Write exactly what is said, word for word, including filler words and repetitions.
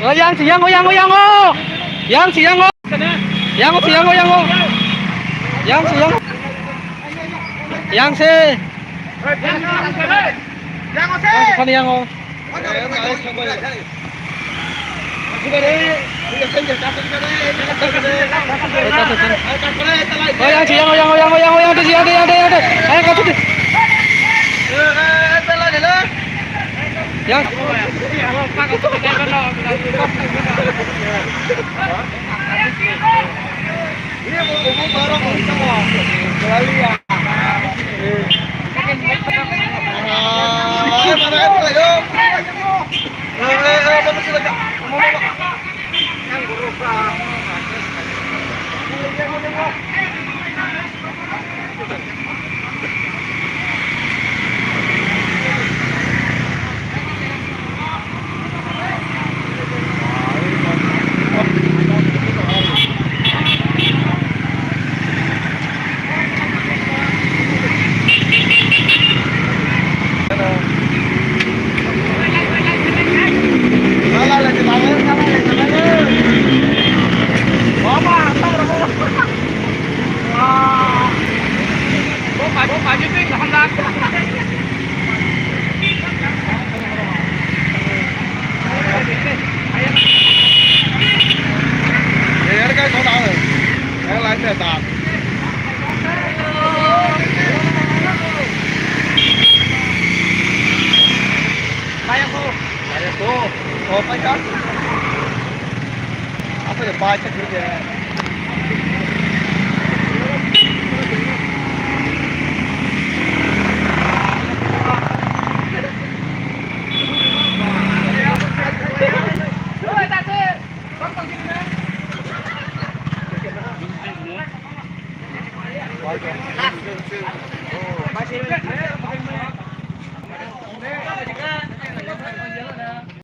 Oh, yang si, yang, oh, yang, oh, yang, oh. Yang si, yang, oh. Yang si, yang, oh, yang, oh. Yang si, yang, oh. Yang si. Yang si, yang, oh. Oh, yang si, yang, oh, yang, oh, yang, oh, yang, oh, yang, oh, yang, oh, yang, oh, yang, oh, yang, oh, yang. Yang.